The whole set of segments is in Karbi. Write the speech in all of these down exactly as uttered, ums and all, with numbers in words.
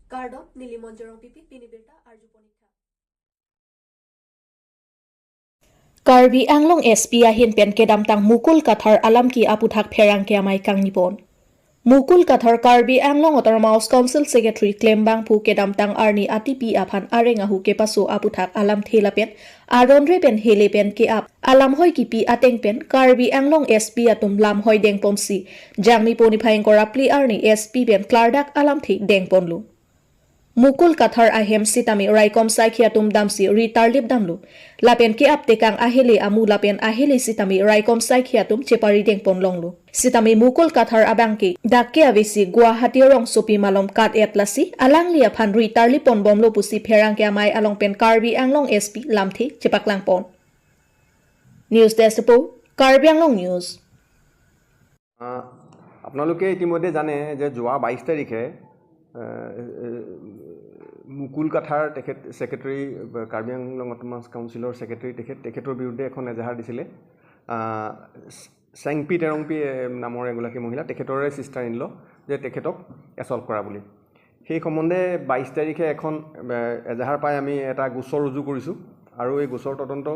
Kardom, neli Monjorong Pipi, pini birta arju ponikha. Karbi Anglong S P ahin pen kedamtang Mukul Kathar alam ke aputhak pherangke amei kangnipon. Mukul Kathar Karbi Anglong Autonomous Council Secretary klembangphu kedamtang arni atipi aphan areng ahu kepaso aputhak alamthe lapen aron re pen hele pen ke-ap alamhoi kipi ateng pen Karbi Anglong S P atum lamhoi dengponsi Jangmi poni phai ingkoi ra phli arni S P pen klardak alamthe dengponlo. Mukul Kathar ahem sitame raikom saikhi atum damsi ri tarlip damlo. Lapen ke-ap tekang ahele amu lapen ahele sitame raikom saikhi atum chepari dengpon longlo. Sitame Mukul Kathar abang ke dak ke avesi Guwahati rongsopi malom kat-et lasi alangli aphan ri tarlip ponbomlo pusi pherangke amei along pen Karbi Anglong S P lamthe chepaklangpon. News Desk Report, Karbi Anglong News. আহ, আপোনালোকে ইতিমধ্যে জানে যে যোৱা বাইছ তাৰিখে, আহ, মুকুল কাথাৰ তেখেত ছেক্ৰেটাৰী, কাৰ্বি আংলং অট'নমাছ কাউন্সিলৰ ছেক্ৰেটাৰী তেখেত, তেখেতৰ বিৰুদ্ধে এখন এজাহাৰ দিছিলে। আহ, চেংপি তেৰংপি, এ, নামৰ এগৰাকী মহিলা, তেখেতৰে ছিষ্টাৰ ইন ল, যে তেখেতক এছল্ট কৰা বুলি। সেই সম্বন্ধে বাইছ তাৰিখে এখন, এ, এজাহাৰ পাই আমি এটা গোচৰ ৰুজু কৰিছোঁ আৰু এই গোচৰ তদন্ত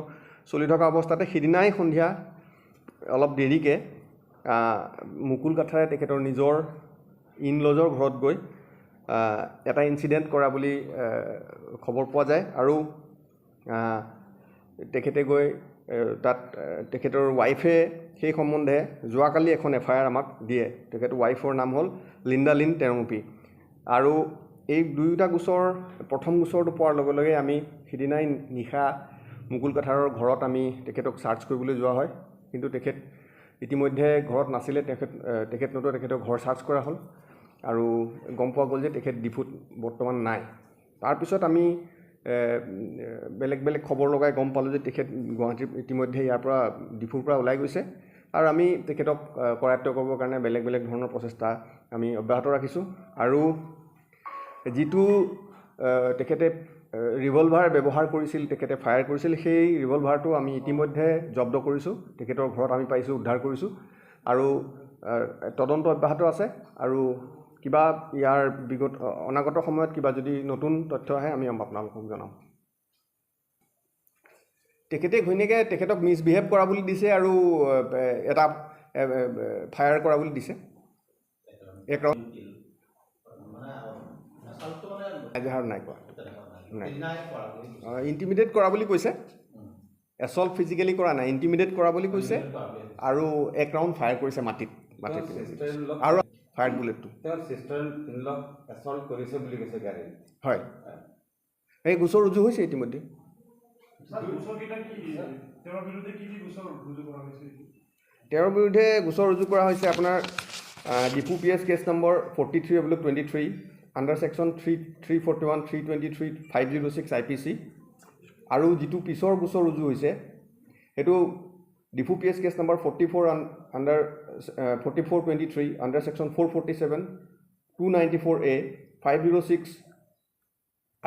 চলি থকা অৱস্থাতে সিদিনাই সন্ধিয়া অলপ দেৰিকে, আহ, মুকুল কাথাৰে তেখেতৰ নিজৰ ইন লজৰ ঘৰত গৈ, আহ, এটা ইনচিডেণ্ট কৰা বুলি, আহ, খবৰ পোৱা যায় আৰু, আহ, তেখেতে গৈ, আহ, তাত, আহ, তেখেতৰ ৱাইফে সেই সম্বন্ধে যোৱাকালি এখন এফ আই আৰ আমাক দিয়ে। তেখেতৰ ৱাইফৰ নাম হ'ল লিণ্ডা লিন তেৰংপি। আৰু এই দুয়োটা গোচৰ, প্ৰথম গোচৰটো পোৱাৰ লগে লগে আমি সিদিনাই নিশা মুকুল কাথাৰৰ ঘৰত আমি তেখেতক চাৰ্চ কৰিবলৈ যোৱা হয়, কিন্তু তেখেত ইতিমধ্যে ঘৰত নাছিলে। তেখেত, এ, তেখেত নতুন তেখেতৰ ঘৰ চাৰ্চ কৰা হ'ল আৰু গম পোৱা গ'ল যে তেখেত ডিফুত বৰ্তমান নাই। তাৰপিছত আমি, এ, বেলেগ বেলেগ খবৰ লগাই গম পালোঁ যে তেখেত গুৱাহাটীৰ ইতিমধ্যে ইয়াৰ পৰা, ডিফুৰ পৰা ওলাই গৈছে আৰু আমি তেখেতক, এ, কৰায়ত্ব কৰিবৰ কাৰণে বেলেগ বেলেগ ধৰণৰ প্ৰচেষ্টা আমি অব্যাহত ৰাখিছোঁ। আৰু যিটো, এ, তেখেতে, এ, ৰিভলভাৰ ব্যৱহাৰ কৰিছিল, তেখেতে ফায়াৰ কৰিছিল, সেই ৰিভলভাৰটো আমি ইতিমধ্যে জব্দ কৰিছোঁ, তেখেতৰ ঘৰত আমি পাইছোঁ, উদ্ধাৰ কৰিছোঁ আৰু, এ, তদন্ত অব্যাহত আছে আৰু কিবা ইয়াৰ বিগত, অ-, অনাগত সময়ত কিবা যদি নতুন তথ্য আহে আমি আপোনালোকক জনাম। তেখেতে ঘৈণীয়েকে তেখেতক মিছবিহেভ কৰা বুলি দিছে আৰু, এ, এটা, এ, এ, ফায়াৰ কৰা বুলি দিছে। এক ৰাউণ্ড। এজাহাৰ নাই কোৱা। নাই। অ, ইণ্টিমিডেট কৰা বুলি কৈছে। এছল্ট ফিজিকেলি কৰা নাই, ইণ্টিমিডেট কৰা বুলি কৈছে। আৰু এক ৰাউণ্ড ফায়াৰ কৰিছে মাটিত, মাটিত। আৰু ফায়াৰ বুলেটটো। তেওঁৰ ছিষ্টাৰ ইন লক এছল্ট কৰিছে বুলি কৈছে গাড়ীত। হয়। এই গোচৰ ৰুজু হৈছে ইতিমধ্যে। ছাৰ, গোচৰকেইটা কি? তেওঁৰ বিৰুদ্ধে কি কি গোচৰ ৰুজু কৰা হৈছে? তেওঁৰ বিৰুদ্ধে গোচৰ ৰুজু কৰা হৈছে আপোনাৰ, uh, Diphu P S case number forty three oblique twenty three, under section three, three forty one, three twenty three, five zero' six I P C. আৰু যিটো পিছৰ গোচৰ ৰুজু হৈছে, সেইটো Diphu P S case number forty four un-, under, uh, forty four twenty three, under section four forty seven, two ninety four A, five zero' six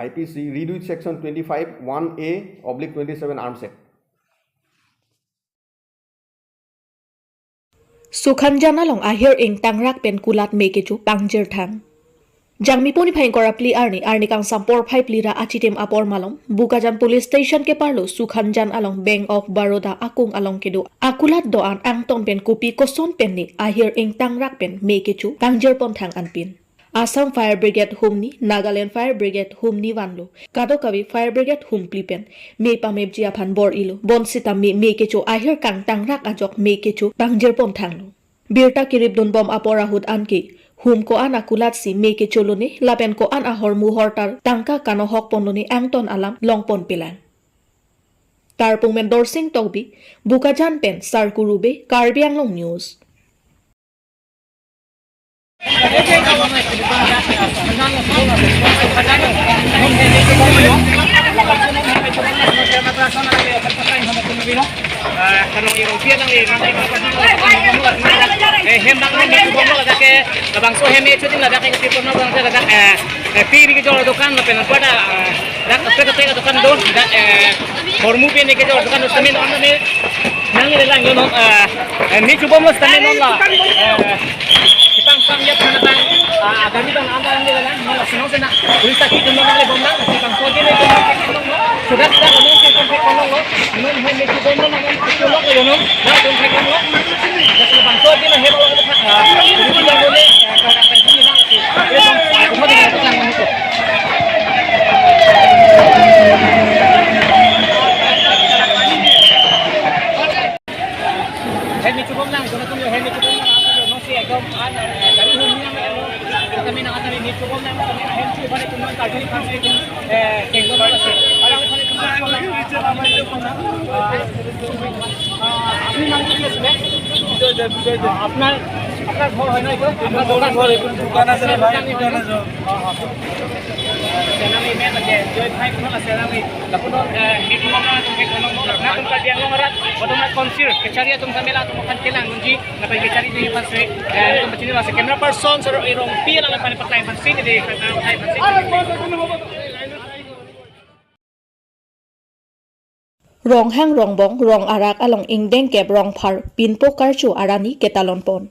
I P C, read with section twenty five one A oblique twenty seven Arms Act. Sukhanjan along ahir ingtangrak pen kulat me kecho pangjirthang. Jangmi poni phai ingkoi ra phli arni, arni kangsam porphai phli ra achitim apor malom, Bokajan Police Station keparlo Sukhanjan along Bank of Baroda akung along kedo akulat do-an angton pen kopi koson pen ne ahir ingtangrak pen me kecho pangjirponthang anpin. Assam Fire Brigade humni, Nagaland Fire Brigade humni vanlo. Kadokave Fire Brigade hum phli pen me pamepji aphan bor-ilo. Bonsita me, me kecho ahir kangtangrak ajok me kecho pangjirponthanglo. Birta kiripdunbom apor ahut anke hum ko-an akulatsi me kecholone lapen ko-an ahormu hortar tangka kanohokponlone angton alam longponpelang. Tarpung pen Dorsing Tokbi, Bokajan pen Sarkuru Bey, Karbi Anglong News. Eh, hem dak ne tu bom ladak ke, labangso hem e chutin ladak ke, tu bom ladak ke, ladak, eh, eh, pi ri kejor dokan, lapen pada, eh, dak kape kape dokan do, dak, eh, hormu pen kejor dokan do, sitame non ne, nang ne lang yo non, eh, eh, ne chubom lo sitame non la, eh, Sang sang ya thana tang, ah, agari bang anda anda lang, malah senang senang. Police ta kitum nang le bom nang, si bang so jine tum nang kitum nang, sudah sudah nang kitum kitum nang, nang hai me kitum nang, nang kitum nang, nang tum kitum nang. Nang si bang so jine he bang, ah, police ta jang le, ah, kau dah pensi nang si, eh, bang, ah, kau dah nang nang. Helmet chubom lang, jona tum helmet chubom lang, apa jo, no si ekdom, ah, gari hum lang, eh, kami nang atari ni chubom lang, kami ahem chu bani tum nang kajuri phan si tum, eh, kengdom lang si. Alang phan tum nang, ah, apni naam ki ase? Ah, apnar, apnar ghor hoy na etu? Apnar dokan? Dokan ase, bhai, dokan ase. Ah, ah. Senami men ake, joy bhai kono la senami. Lapunon, eh, meeting mo na tum ke kono mo na tum Karbi Anglong arat, bottom na konsir, kachari atum kamela atum akan kelang nunji, na pai kachari di pas re, eh, tum pachini mas camera person, sir, irong pi lang pan patlai pan sini di, kan patlai pan sini. Ronghang rongbong rong arak along ingdeng kep rongphar pinpo karcho arani ketalon pon.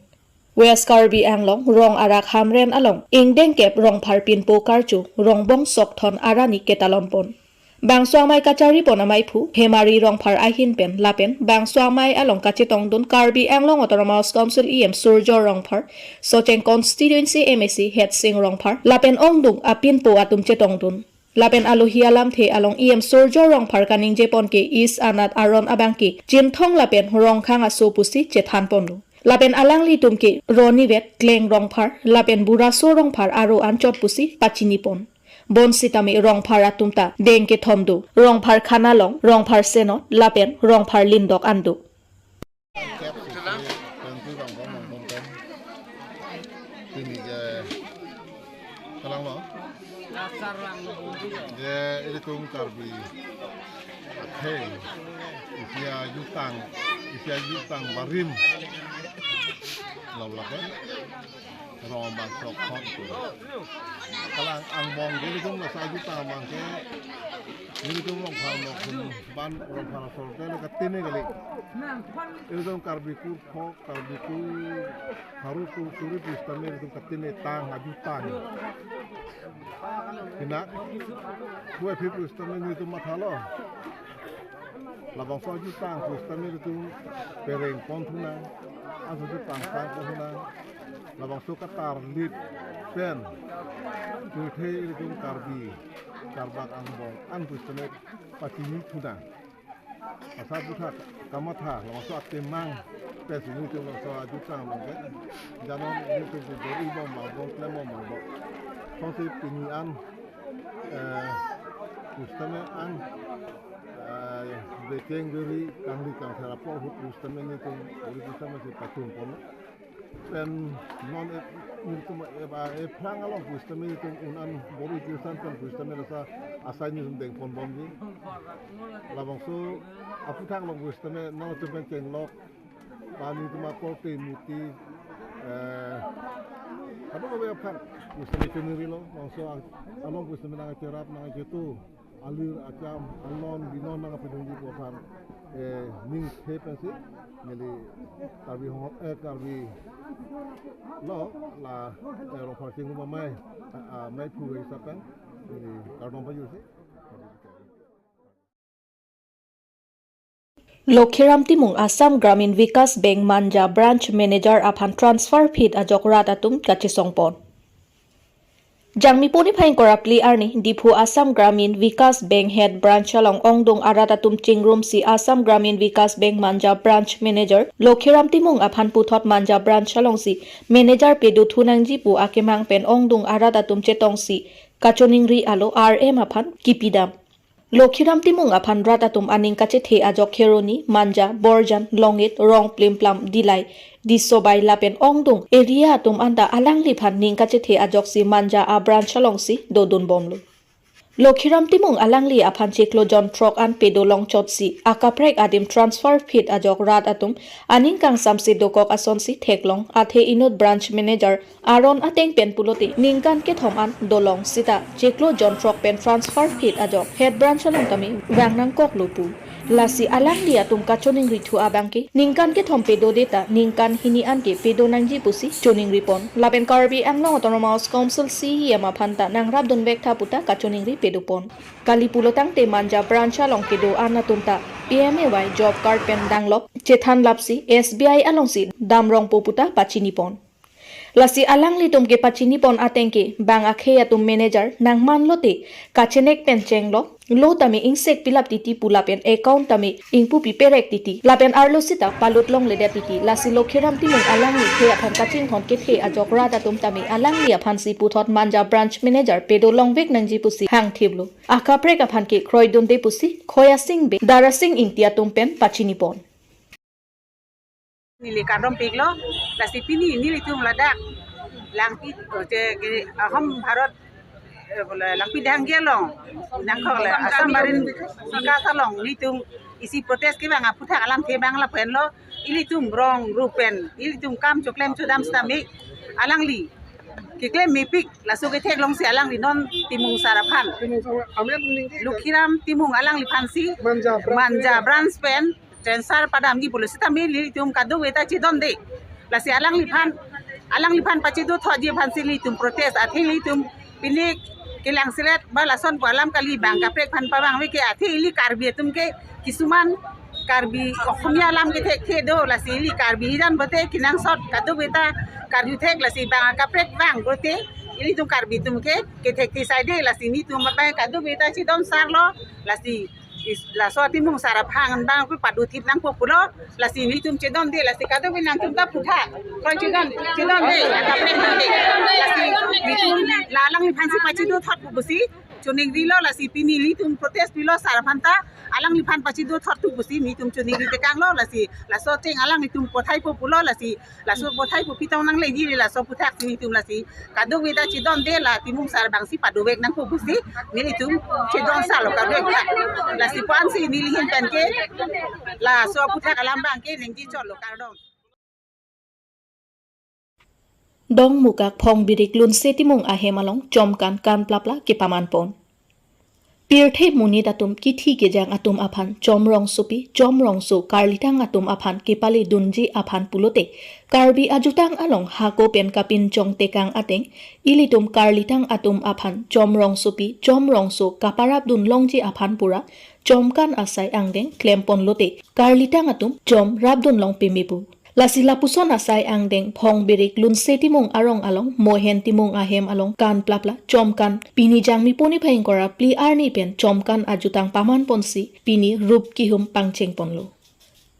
West Karbi Anglong rong arak Hamren along ingdeng kep rongphar pinpo karcho rongbong sokthon arani ketalon pon. Bangso amei kachari pon amei phu Hemari Rongphar ahin pen lapen bangso amei along kachetongdun Karbi Anglong Autonomous Council E M Surjya Rongphar, Socheng Constituency M A C Hetsing Rongphar lapen ongdung apinpo atum chetongdun. Lapen alohi alamthe along E M Surjya Rongphar kaningje pon ke is anat aron abang ke Chinthong lapen Rongkhang aso pusi chethan ponlo. Lapen alanglitum ke Ronivet, Kleng Rongphar lapen Buraso Rongphar aro anchot pusi pachini pon. Bonsitame Rongphar atum ta deng kethom do, Rongphar Khan along, Rongphar Senot lapen Rongphar Lindok an do. Kep si kali pensi bang bang bang bang pen. Pini ke kalanglo. Je ilitum Karbi akhei isi ajutang, isi ajutang barim. Laulak ya. Rong bang sok khon tu. Kalang angbong ke ilitum la sa ajutang bang ke. Ilitum Rongphar nok hum ban Rongphar asor ke le katene kali. Ilitum Karbi kur khok, Karbi kur haru kur suri pusitame ilitum katene tang ajutang. Hinak. Kue phi pusitame ilitum mathalo. Labangso ajutang pusitame ilitum pereng pon thunang. Aso jutang sang pon thunang. Labangso katar lit pen. Tuthe ilitum Karbi, karbak angbong an pusitame pachini thunang. Asa aputhak kamatha, labangso atemang pensi ilitum labangso ajutang abang ke. Janon ilitum tu dori bom bang bom, klem bom bang bom. Songsi pini an, eh, pusitame an, eh, bekeng beri kangli kangthera po ahut pusitame ilitum, ori pusitame si pachun pon. Pen non e, ilitum e, a, ephrang along pusitame ilitum un an bor-i kirsan pen pusitame lasa asai ilitum deng pon bomji. Labangso aputhak along pusitame nangtum pen chenglok. Pani tum akorte muti, eh, kadokave aphan pusitame chinirilo. Labangso a, along pusitame nangcherap nangchetu. Alir acham, anon binon nangpidunji pu aphan, eh, ningthe pensi, neli Karbi Hong, eh, Karbi lo, la, eh, Rongphar Chingrum amei, a, a, amei phu ke sapen, neli kardom pajutsi. Lokhiram Timung Assam Gramin Vikas Bank Manja Branch Manager aphan transfer phit ajok rat atum kachesong pon. Jangmi puni phai ingkoi ra phli arni, Diphu Assam Gramin Vikas Bank Head Branch along ongdung arat atum chingrumsi Assam Gramin Vikas Bank Manja Branch Manager Lokhiram Timung aphan puthot Manja Branch alongsi manager pedo thunangji pu akemang pen ongdung arat atum chetongsi kachoningri alo R M aphan kipidam. Lokhiram Timung aphan rat atum aning kachethe ajok Kheroni, Manja, Borjan, Longit, Rongplimplam, Dillai, Disobai lapen ongdung area atum anta alangliphan ning kachethe ajoksi Manja a branch alongsi dodun bomlo. Lokhiram Timung alangli aphan chiklo jon throk an pedo longchotsi akaprek adim transfer phit ajok rat atum aning kangsamsi dokok asonsi theklong, athe inut branch manager aron ateng pen pulote ningkan kethom an dolong sita chiklo jon throk pen transfer phit ajok head branch along tame vang nangkoklo pu. Lasi alangli atum kachoningri thu abangke ningkan kethom pedode ta ningkan hini anke pedo nangji pusi choningri pon. Lapen Karbi Anglong Autonomous Council C E M aphan ta nangrapdun vek tha puta kachoningri pedo pon. Kali pulotangte Manja branch along kedo-an atum ta P M A Y job card pen danglok chethan lapsi S B I alongsi damrongpo puta pachini pon. Lasi alanglitum kepachini pon atengke bang akhei atum manager nangman lote kachenek pen chenglok lo tame ingsek pilap titi pu lapen account tame ingpupi perek titi lapen arlo sita palut longledet titi. Lasi Lokhiram Timung alangli khei aphan kachinghon kethe ajok rat atum tame alangli aphansi puthot Manja branch manager pedo longvek nangji pusi hangthiplo. Akaprek aphan ke kroidunde pusi Khoya Sing Bey, Dara Sing Ingti atum pen pachini pon. Neli kardom piklo, lasi pini nelitum ladak Langpi, eh, je, ke, Ahom Bharat, eh, bole Langpi Dehang Gelong, nangkok le Assam Marine Vikas along nelitum isi protest kevang aputhak alamthe abang lapen lo, ilitum rong rup pen ilitum kam choklem chodam sitame alangli keklem mepik, laso ketheklongsi alangli non Timung sar aphan, Timung sar amen ningke Lokhiram Timung alangliphansi Manja branch Manja pen. Branch pen transfer padamji pulo sitame ilitum kadokave ta chedonde. Lasi alangliphan, alangliphan pachedo thotji aphansi ilitum protest, athe ilitum pini kelangselet ba lason pu alam kali, bang kaprek aphan pavangve ke, athe ili Karbi atum ke kisuman Karbi Okhomia alam kethekthe do, lasi ili Karbi hidan bote kenangsot kadokave ta karjuthek, lasi bang kaprek vang bote ilitum Karbi atum ke kethekthe saide, lasi nelitum abang kadokave ta chedon sarlo, lasi is, laso Timung sar aphan abang pu paduthip nangpo pulo, lasi nelitum chedonde, lasi kadokave nangtum ta puthak, koi chedon, chedonde, kaprek donde. Lasi nelitum la alangliphansi pachedo thot pu pusi choningrilo, lasi pini nelitum protest pilo sar aphan ta, alangliphan pachedo thot thu pusi nelitum choningri tekanglo, lasi laso ateng alanglitum pothaipo pulo, lasi laso pothaipo pitong nangleji, laso aputhak si nelitum lasi kadokave ta chedonde, la Timung sar abangsi padovek nangpo pusi nelitum chedon sarlo kadokave ta. Lasi puansi neli ahin pen ke laso aputhak alam abang ke ningje chotlo, kardom. Dongmukak Phongbirik Lunse Timung ahem along chomkan kanplapla kepaman pon. Pirthe monit atum kithi kejang atum aphan chomrongsopi chomrongso karlitang atum aphan kepaledunji aphan pulote, Karbi ajutang along hako pen kapinchong tekang ateng, ilitum karlitang atum aphan chomrongsopi chomrongso kaparapdun longji aphan pura chomkan asai angdeng klempon lote, karlitang atum chomrapdun long peme pu. Lasi lapuson asai angdeng Phongbirik Lunse Timung arong along Mohen Timung ahem along kanplapla chomkan pini Jangmi poni phai ingkoi ra phli arni pen chomkan ajutang paman ponsi pini rup kihum pangcheng ponlo.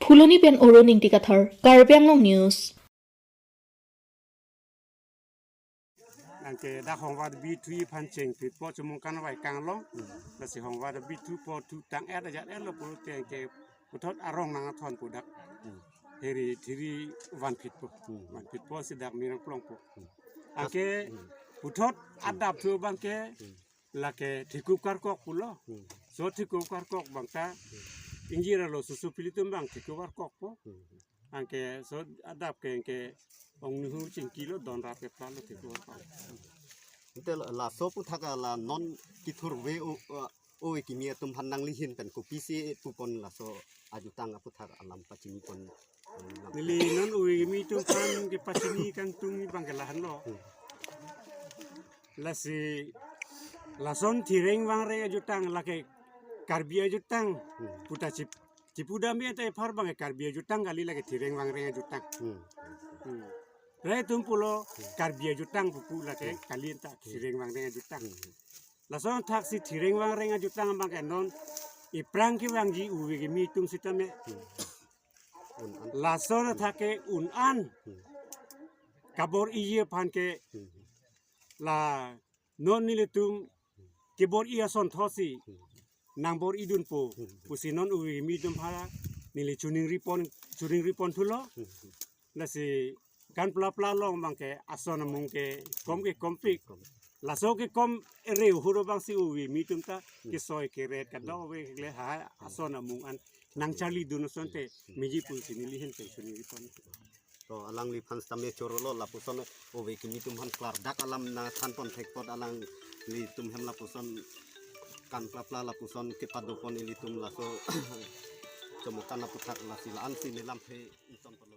Phuloni pen Oro Ningti Kathar, Karbi Anglong News. Anke dak Hongvar Bithui aphan chengphitpo, chomong kanvai kanglong. Hmm. Lasi Hongvar Bithui po thu tang-et ajat-et lo pulote anke puthot arong nangthon po dak. Hmm. Heri thiri vanphitpo. Hmm. Vanphitpo si dak mirang plongpo. Hmm. Anke, hmm, puthot, hmm, adap thu abangke, hmm, lake thikup karkok pulo. Hmm. So thikup karkok abang ta, hmm, ingjir alo susu pilitum abang thikup karkokpo. Hmm. Anke so adap ke anke ong nuhu chingkilo, don rat ke palo thikup karkok. Ante laso aputhak la non kethurve o, o, ove kimi atum aphan nangli ahin pen kopisi pupon laso ajutang aputhak alam pachini pon. Neli non ove kimi atum aphan kepachini kangtung abangke lahenlo. Hmm. Lasi lason thireng vangreng ajutang lake Karbi ajutang, hmm, puta chip, chipudam bi anta ephar abang Karbi ajutang kali, lake thireng vangreng ajutang. Hmm. Hmm. Rai atum pulo, hmm, Karbi ajutang pupu lake, hmm, kali anta, hmm, thireng vangreng ajutang. Hmm. Lason athaksi thireng vangreng ajutang abangke non iphrang kevangji ove kimi atum sitame. Hmm. Un-an. Lason athak ke un-an. Hmm. Kabor-iji aphan ke, hmm, la non nelitum kebor-i asonthotsi, hmm, nangbor-idunpo, hmm, pusi non ove kimi atum aphan neli choningri pon, choningri pon thulo. Hmm. Lasi kanplapla along abangke ason amung kekom kekompik. Kom. Laso kekom ere huro abangsi ove kimi atum ta, hmm, kesoi keret kadokave le ha, hmm, ason amung an nangcharlidun asonte, hmm, meji pusi neli ahin pen choningri pon. To alangliphan sitame chorolo lapuson ove kimi atum aphan klardak alam nangthan pon thek apot alanglitum hem lapuson kan plapla lapuson kepadopon ilitum laso chomokan aputhak lasi la-ansi ne lamthe ingtonpon.